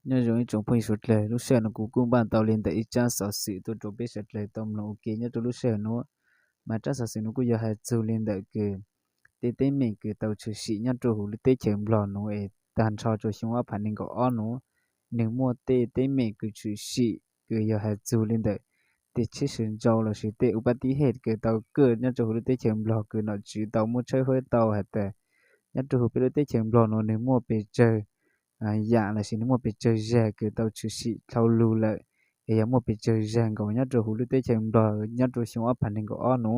Nyob zoo ib tsoom phooj ywg suav dlawg, lub sij hawm no kuv kuj npaj tau li ntawm ib tsab xov xwm tuaj rau peb suav dlawg tau mloog ua ke nyob rau lub sij hawm no. Mas tsab xov xwm no kuj yog hais txug li ntawm kws tej teeb meem kws tau tshwm sim nyob rau huv lub teb chaws Nplog no es tag nrho rau xyoo ob phav nees nkaum ob no, nws muaj tej teeb meem kws tshwm sim kws yog hais txug li ntawm tej tsheb sawv ntsug lossis tej ua pab tib hej kws tau kaj nyob rau huv lub teb chaws Nplog kws nom tswv tau muab tshawb fawb tau hais tias nyob rau huv peb lub teb chaws Nplog no nws muaj pes tsawg yam lossis nws muaj pes tsawg zag kws tau tshwm sim dhau lug lawm, es yog muaj pes tsawg zag nkaus nyob rau huv lub teb chaws Nplog nyob rau xyoo ob phav nees nkaum ob no,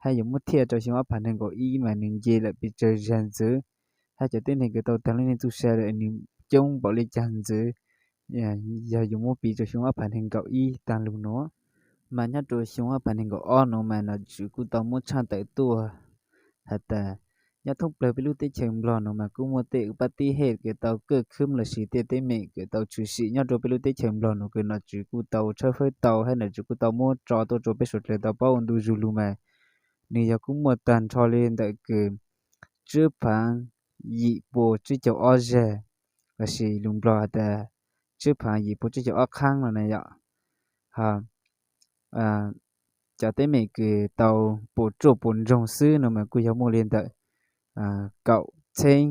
hab yuav muab thiaj rau xyoo ob phav nees nkaum ib mas nws nce lawm pes tsawg zag ntxiv, hab cov tuab neeg kws tau taag lub neej txuj sa lawm nws coob npaum li caag ntxiv, yog yuav muab piv rau xyoo ob phav nees nkaum ib taag lug no. Mas nyob rau xyoo ob phav nees nkaum ob no mas nom tswv kuj tau muab tshaj tawm tuaj hais tias nyob thoob plawg peb lub teb chaws Nplog no mas kuj muaj tej ua pab tib hej kws tau kaj khwb lossis tej teeb meem kws tau tshwm sim nyob rau peb lub teb chaws Nplog no kws nom tswv kuj tau tshawb fawb tau hab nom tswv kuj tau muab tso tuaj rau peb suav dlawg tau paub ua ntu zus lug mas nws yog kuj muaj tag nrho li ntawm kws tsib phaav yim pua tsib caug ob zag, lossis lus Nplog has tas tsib phaav yim pua tsib caug ob qhaab no na yom. Cov teeb meem kws tau puas tsuaj puas ntsoog xwb no mas kuj yog muaj li ntawm kaum txheeb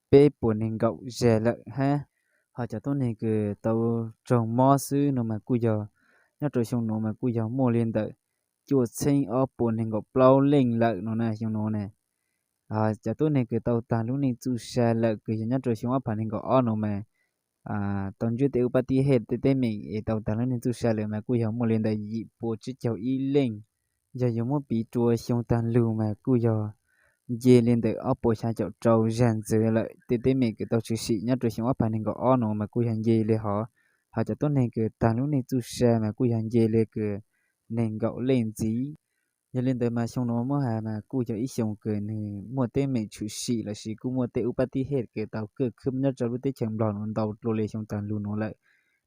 peb puas nees nkaum zag lawm hab. Ho cov tuab neeg kws tau raug mob xwb no mas kuj yog nyob rau xyoo no mas kuj yog muaj li ntawm cuaj txheeb ob puas nees nkaum plaub leej lawm no na xyoo no ne. Cov tuab neeg kws tau taag lub neej txuj sa lawm kws yog nyob rau xyoo ob phav nees nkaum ob no mas tau ntsib tej ua pab tib hej tej teeb meem es tau taag lub neej txuj sa lawm mas kuj yog muaj li ntawm yim pua tsib caug ib leej. Yog yuav muab piv rua xyoo taag lug mas kuj yog nce li ntawm ob puas xya caum rau zag ntxiv lawm tej teeb meem kws tau tshwm sim nyob rau xyoo ob phav nees nkaum ob no mas kuj yog nce li hov. Ho cov tuab neeg kws taag lub neej txuj sa mas kuj yog nce li kws nees nkaum leej ntxiv. Yog li ntawd mas xyoo no muab has mas kuj yog ib xyoo kws nws muaj teeb meem tshwm sim lossis kuj muaj tej ua pab tib hej kws tau kaj khwb nyob rau lub teb chaws Nplog no ntau dlua li xyoo taag lug no lawm.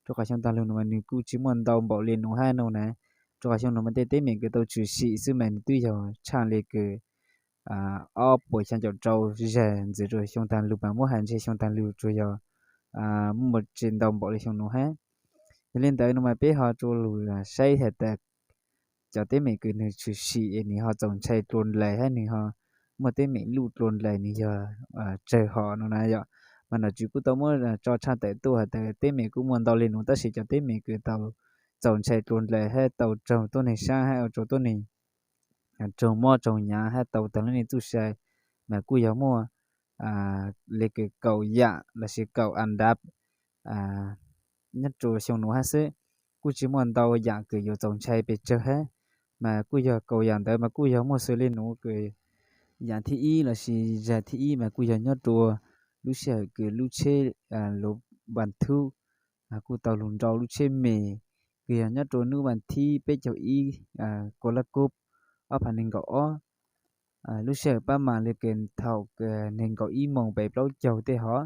Rua qhov xyoo taag lug no mas nws kuj tsis muaj ntau npaum li no hab no na. Rua qhov xyoo no mas tej teeb meem kws tau tshwm sim xwb mas nws twb yog tshaj li kws ob puas xya caum rau zag ntxiv rua xyoo taag lug mas muab has ntshe xyoo taag lug tsuas yog muaj tsis ntau npaum li xyoo no hab. Yog li ntawd no mas peb ho rua lug saib has tas cov teeb meem kws nws tshwm sim es nws ho txaus ntshai dlua nplaig hab nws ho muaj teeb meem luj dlua nplaig nws yog tsawg hom no na yom. Mas nom tswv kuj tau muab tso tshaj tawm tuaj has tas teeb meem kuj muaj ntau li no tab sis cov teeb meem kws tau txaus ntshai dlua nplaig hab tau raug tuab neeg saab hab ua rua tuab neeg raug mob raug hnyav hab tau taag lub neej txuj sa mas kuj yog muaj li kws kaum yam lossis kaum a ntav nyob rua xyoo no hab xwb. Kuj tsis muaj ntau yam kws yuav txaus ntshai pes tsawg hab, mas kuj yog kaum yam ntawd mas kuj yog muaj xws li no kws yam thib ib lossis zag thib ib mas kuj yog nyob rua lub sij hawm kws lub tsheb lub npas thub kuj tau lug nrau lub tsheb me, kws yog nyob rua hnub vas thib peb caug ib, kua lab kub, ob phav nees nkaum ob. Lub sij hawm pab mas li kws thaum nees nkaum ib moos pem plaub caug tej hov,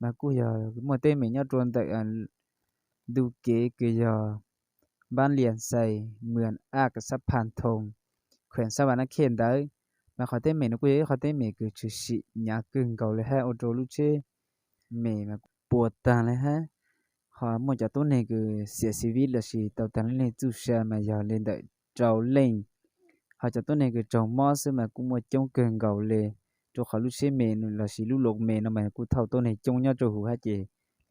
mas kuj yog muaj teeb meem nyob rua ntawm ntu kev kws yog Npab Lias Xais, Mws Aj Kas Xab Phas Thoos, khueem Xab Vas Nab Khej ntawd. Mas qhov teeb meem no kuj yog ib qhov teeb meem kws tshwm sim hnyav kawg nkaus li hab ua rua lub tsheb me mas puas taag li hab. Ho muaj cov tuab neeg kws xiam xiv vib lossis tau taag lub neej txuj sa mas yog li ntawm rau leej. Ho cov tuab neeg kws raug mob xwb mas kuj muaj coob kawg nkaus li, rua qhov lub tsheb me lossis lub luas me no mas kuj thauj tuab neeg coob nyob rua huv hab ces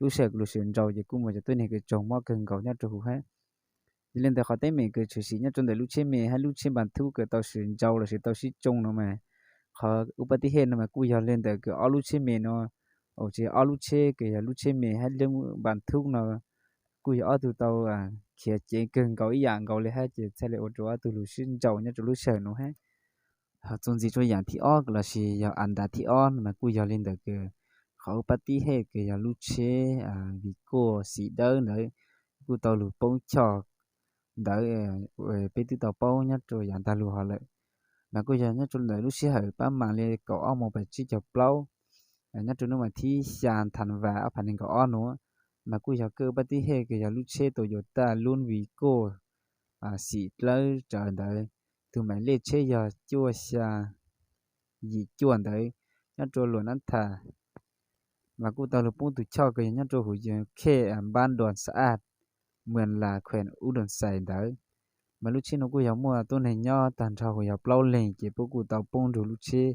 lub sij hawm kws lug swm nrau ces kuj muaj cov tuab neeg kws raug mob kawg nkaus nyob rua huv hab. Yog li ntawd qhov teeb meem kws tshwm sim nyob rua ntawm lub tsheb me hab lub tsheb npas thub kws tau swm nrau lossis tau sib tsoo no mas qhov ua pab tib hej no mas kuj yog li ntawm kws ob lub tsheb me no, tsis ob lub tsheb kws yog lub tsheb me hab lub npas thub no kuj yog ob tug tau khiav ceev kawg nkaus ib yam nkaus li hab ces txhaj li ua rua ob tug lug sib nrau nyob rua lub sij hawm no hab. Ho txuas ntxiv rua yam thib ob lossis yog a ntav thib ob no mas kuj yog li ntawm kws qhov ua pab tib hej kws yog lub tsheb Vim Kuaj xim dawb ntawd kuj tau lug poob choj ntawd, peb twb tau paub nyob rua yav ntag lug hov lawm. Mas kuj yog nyob rua ntawm lub sij hawm pab mas li kaum ob moos pes tsib caug plaub, nyob rua hnub vas thib xya Thav Vas ob phav nees nkaum ob nuav, mas kuj yog kawg ua pab tib hej kws yog lub tsheb Toyota Lub Vim Kuaj xim dlawb rawv ntawd, tug maim lej tsheb yog cuaj xya yim cuaj ntawd, nyob rua luam nab thas mas kuj tau lug poob tug choj kws yog nyob rua huv khej Npab Duas Xa Aj, Muas Las, khuees Ub Duas Xais ntawd. Mas lub tsheb nuav kuj yog muaj tuab neeg nyob taag nrho huv yog plaub leeg, ces puab kuj tau poob nrug lub tsheb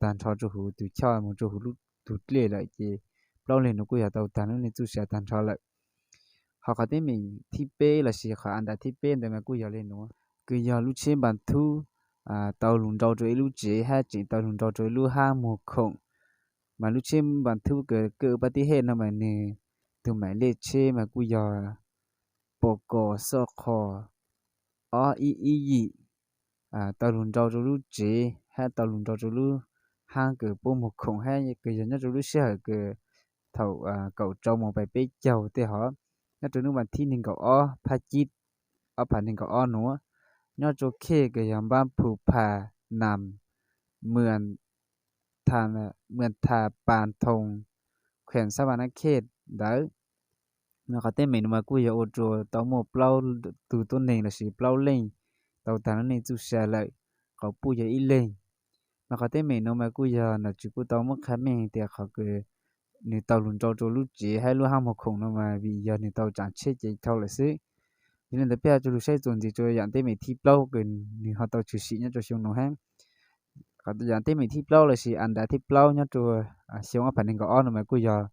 taag nrho rua huv tug choj moog rua huv lub tug dlej lawm, ces plaub leeg nuav kuj yog tau taag lub neej txuj sa taag nrho lawm. Ho qhov teeb meem thib peb lossis qhov a nra thib peb ntawd mas kuj yog le nuav, kws yog lub tsheb npas thub tau lug nrau rua ib lub tsev hab tseem tau lug nrau rua ib lub haab moog khoom. Mas lub tsheb npas thub kws kawj pab tib hej no mas nwg tug maim lej tsheb mas kuj yog pos kos xoj qhos ob ib ib yim, tau lug nrau rua lub tsev hab tau lug nrau rua lub haab kws puab moog khoom hab kws yog nyob rua lub sij hawm kws thaum kaum rau moos pais peb caug tej hov, nyob rua nub vas thib neeg nkaum ob phab cib ob phav neeg nkaum ob nuav, nyob rua khej kws yog Npab Phu Pha Nas, Muas Tha Pas Thoo, khuees Xab Vas Nab Khej ntawd. Mas qhov teeb meem nuav mas kuj yog ua rua tau muaj plaub tug tuab neeg lossis plaub leej tau taag lub neej txuj sa lawm, qhov puj yog ib leeg. Mas qhov teeb meem nuav mas kuj yog nom tswv kuj tau muab qha meej tias qhov kws nwg tau lug nrau rua lub tsev hab lub haab moog khoom no mas vim yog nwg tau tsaav tsheb ceev dhau lawm xwb. Yog le ntawd peb ho tsua lug saib txuas ntxiv rua yaam teeb meem thib plaub kws nwg ho tau tshwm sim nyob rua xyoo nuav hab. Yaam teeb meem thib plaub lossis a nra thib plaub nyob rua xyoo ob phav neeg nkaum ob nuav mas kuj yog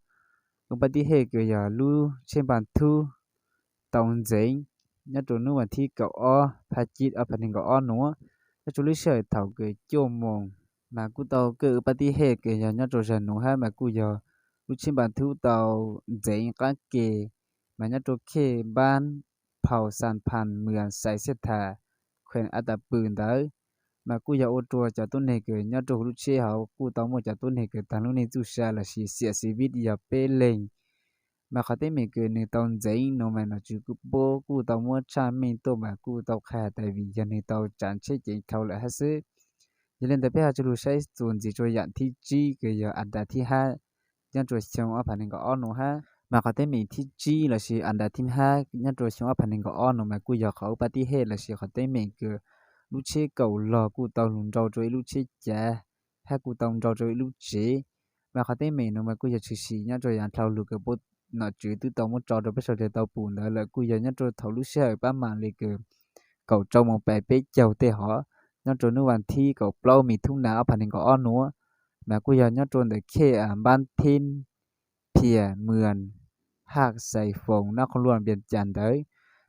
ib pab tib hej kws yog lub tsheb npas thub tau ntxeev nyob rua nub vas thib kaum ob phab cib ob phav neeg nkaum ob nuav, nyob rua lub sij hawm thaum kws cuaj moos. Mas kuj tau kawj ib pab tib hej kws yog nyob rua zag nuav hab mas kuj yog lub tsheb npas thub tau ntxeev qaab ke, mas nyob rua khej Npab Phau Xas Phas, Muas Xais Xej Thas, khuees A Tas Pw ntawd. Mas kuj yog ua rua cov tuab neeg kws nyob rua huv lub tsheb hov kuj tau muaj cov tuab neeg kws taag lub neej txuj sa lossis xiam xi vib yog peb leeg. Mas qhov teeb meem kws nwg tau ntxeev nuav mas nom tswv kuj puab kuj tau muab tshaj meej tuaj mas kuj tau qha has tas vim yog nwg tau tsaav tsheb ceev dhau lawm hab xwb. Yog le ntawd peb ho tsua lug saib txuas ntxiv rua yaam thib tsib kws yog a nra thib hab nyob rua xyoo ob phav neeg nkaum ob nuav hab. Mas qhov teeb meem thib tsib lossis a nra thib hab nyob rua xyoo ob phav neeg nkaum ob nuav mas kuj yog qhov ib pab tib hej lossis qhov teeb meem kws lub tsheb kaum log kuj tau lug nrau rua ib lub tsheb cav hab kuj tau nrau rua ib lub tsev. Mas qhov teeb meem nuav mas kuj yog tshwm sim nyob rua yaam dlhau lug kws puab nom tswv twb tau muab tso rua peb sawv dlawg tau pum ntawd lawm, kuj yog nyob rua thaum lub sij hawm pab mam le kws kaum rau moos pais peb caug tej hov, nyob rua nub vas thib kaum plaub mi thub nas ob phav neeg nkaum ob nuav. Mas kuj yog nyob rua ntawm khej Npab Thib Phias, Muas Haj Xais Foos, Nab Qhoos Luaj, Npias Cas ntawd.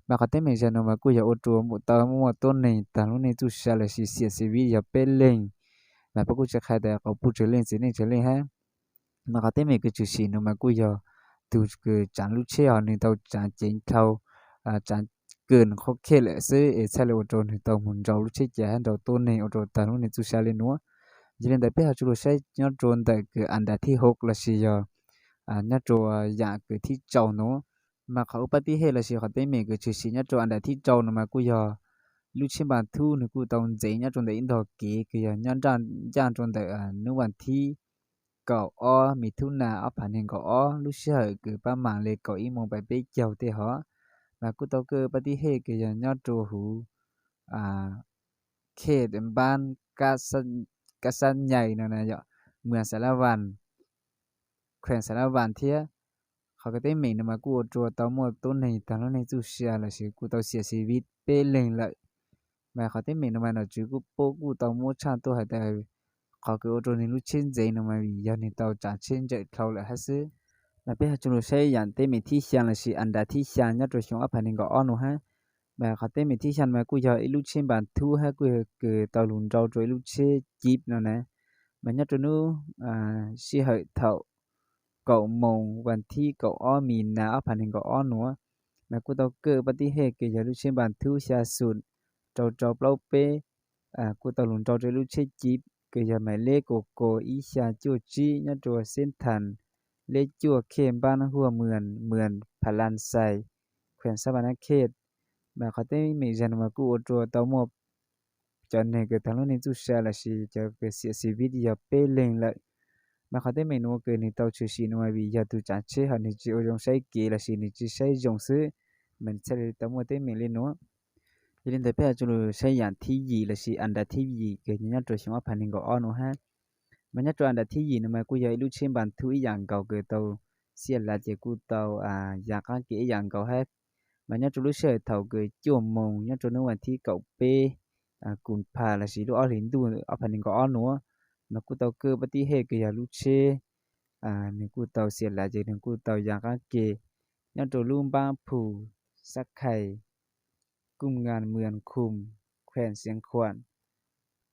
Mas qhov teeb meem zag nuav mas kuj yog ua rua tau muaj tuab neeg taag lub neej txuj sa lossis xiam xi vib yog peb leeg. Mas puab kuj tsi qha tas qhov puj tsawg leej txiv neej tsawg leej hab. Mas qhov teeb meem kws tshwm sim nuav mas kuj yog tug kws tsaav lub tsheb hov nwg tau tsaav ceev dhau, tsaav kawg qhov khej lawm xwb es txhaj le ua rua nwg tau moog nrau lub tsheb cav hab nrau tuab neeg ua rua taag lub neej txuj sa le nuav. Yog le ntawd peb ho tsua lug saib nyob rua ntawm kws a nra thib hauv lossis yog nyob rua yaam kws thib rau nuav. Mas qhov ib pab tib hej lossis qhov teeb meem kws tshwm sim nyob rua a nra thib rau nuav mas kuj yog lub tsheb npas thub nwg kuj tau ntxeev nyob rua ntawm ib ntog kev kws yog nyob ncaaj rua ntawm nub vas thib kaum ob mi thub nas ob phav neeg nkaum ob lub sij hawm kws pab mam le kaum ib moos pais peb caug tej hov. Mas kuj tau kawj pab tib hej kws yog nyob rua huv khej Npab Kab Xab Nyais no na yom, Muas Xas Las Vas, khuees Xas Las Vas thiab. Qhov kws teeb meem no mas kuj ua rua tau muaj tuab neeg taag lub neej txuj sia lossis kuj tau xiam xi vib peb leeg lawm. Mas qhov teeb meem no mas nom tswv kuj puab kuj tau muab tshaj tuaj has tas qhov kws ua rua nwg lub tsheb ntxeev no mas vim yog nwg tau tsaav tsheb ntsawm dhau lawm hab xwb. Mas peb ho tsua lug saib yaam teeb meem thib xyaa lossis a nra thib xyaa nyob rua xyoo ob phav neeg nkaum ob nuav hab. Mas qhov teeb meem thib xyaa mas kuj yog ib lub tsheb npas thub hab kuj yog kws tau lug nrau rua ib lub tsheb cib no na. Mas nyob rua nub sij hawm thaum kaum moos vas thib kaum ob mi nas ob phav neeg nkaum ob nuav, mas kuj tau kawj pab tib hej kws yog lub tsheb npas thub xya xum rau rau plaub peb, kuj tau lug nrau rua ib lub tsheb cib kws yog maim leb kaum kaum ib xya cuaj tsib nyob rua xeeb thas leb cuaj khej Npab Huaj Muas, Muas Pha Las Xais, khuees Xab Vas Nab Khej. Mas qhov teeb meem zag no mas kuj ua rua tau muaj cov neeg kws taag lub neej txuj sa lossis cov kws xiam xi vib yog peb leeg lawm. Mas qhov teeb meem nuav kws nwg tau tshwm sim nuav mas vim yog tug tsaav tsheb hov nwg tsi ua zoo saib kev lossis nwg tsi saib zoo xwb, mas txhaj le tau muaj teeb meem le nuav. Yog le ntawd peb ho tsua lug saib yaam thib yim lossis a nra thib yim kws nyob rua xyoo ob phav neeg nkaum ob nuav hab. Mas nyob rau an dam thib yim no mas kuj yog ib lub tsheb npas thub ib yam nkaus kws tau xiam lav ces kuj tau ya qaab ke ib yam nkaus hab. Mas nyob rau lub sij hawm thaum kws cuaj moos nyob rau hnub vas thib kaum peb kuv pha lossis lub ob hlis ntuj ob phav nees nkaum ob nuav, mas kuj tau kaj pab tib hej kws yog lub tsheb nws kuj tau xiam lav ces nws kuj tau ya qaab ke nyob rau lub npaab phu Xab Khais, Kuj Ngas, Mws Khum, Khueem Xiav Khuam,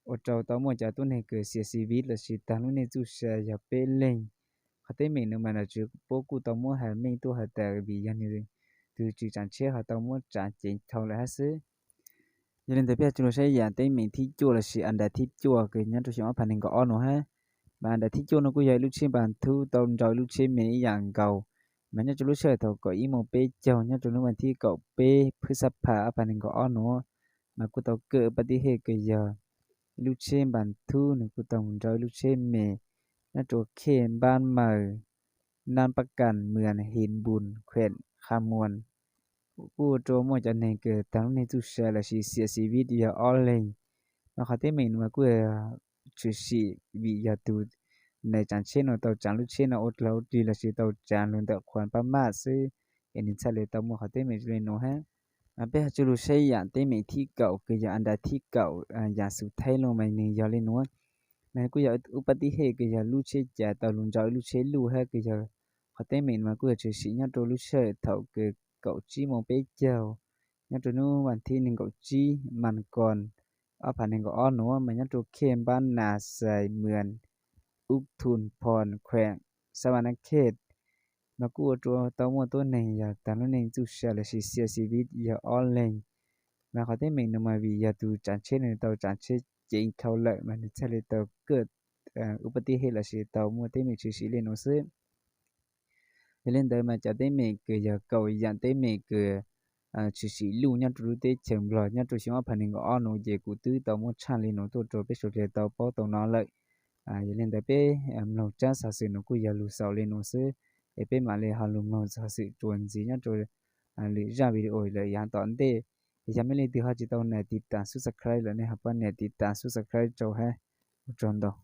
ua rau tau muaj cov tuab neeg kws xiam xi viv lossis taag lub neej txuj sa yog peb leeg. Qhov teeb meem no mas nom tswv puab kuj tau muab has meej tuaj has tas vim yog nws tug tswv tsaam tsheb ho tau muab tsaav ceev dhau lawm hab xwb. Yog li ntawd peb ho tsoo lug saib yam teeb meem thib cuaj lossis an dam thib cuaj kws nyob rau xyoo ob phav nees nkaum ob nuav hab. Mas an dam thib cuaj no kuj yog ib lub tsheb npas thub tau nrau ib lub tsheb me ib yam nkaus. Mas nyob rau lub sij hawm thaum kaum ib moos peb caug nyob rau hnub vas thib kaum peb phwb xab phas ob phav nees nkaum ob nuav, mas kuj tau kaj pab tib hej kws yog ib lub tsheb npas thub nws kuj tau mus nrau ib lub tsheb me nyob rau khej Npab Maws, Nab Pab Kas, Mws Him Npus, Khueem Qha Muas, kuj ua rua muaj cov neeg kws taag lub neej txuj sa lossis xiam xi viv yog ob leeg. Mas qhov teeb meem no mas kuj tshwm sim vim yog tug nais tsaam tsheb no tau tsaav lub tsheb no ua dlaug ua dig lossis tau tsaav lug ntawm qhuas pab maj xwb, es nws txhaj le tau muaj qhov teeb meem zoo le nuav hab. Mas peb ho tsoo lug saib yam teeb meem thib kaum kws yog an dam thib kaum, yam xu thaib lug mas nws yog le nuav. Mas kuj yog ib pab tib hej kws yog lub tsheb cav tau lug nrau ib lub tsheb luj hab kws yog qhov teeb meem no mas kuj yog tshwm sim nyob rau lub sij hawm thaum kws kaum tsib moos peb caug nyob rau hnub vas thib nees nkaum tsib mas koos ob phav nees nkaum ob nuav mas nyob rau khej Npab Nas Xais, Mws Ub Thum Phos, Khueem Xab Vas Nab Khej, mas kuj ua rua tau muaj tuab neeg yog taag lub neej txuj sa lossis xiam xi viv yog ob leeg. Mas qhov teeb meem no mas vim yog tug tsaam tsheb nws tau tsaav tsheb ceev dhau lawm mas nws txhaj le tau kaj ib pab tib hej lossis tau muaj teeb meem tshwm sim le nuav xwb. Yog le ntawd mas cov teeb meem kws yog kaum yam teeb meem kws tshwm sim luj nyob rau lub teb chaws Nplog nyob rau xyoo ob phav nees nkaum ob nuav ces kuv twb tau muab tshaaj le nuav tuaj rua peb suav dlawg tau paub tau nov lawm. Yog le ntawd peb mloog tsab xov xwm no kuj yog lug xaus le nuav xwb, es peb mam le ho lug mloog xov xwm txuas ntxiv nyob rau lwm zaj video lawm yav tom ntej. Es yog mej leej twg ho tsis tau nias tiv tas subscribe lawm nej ho pab nias tiv tas subscribe rau hab. Ua tsaug ntau.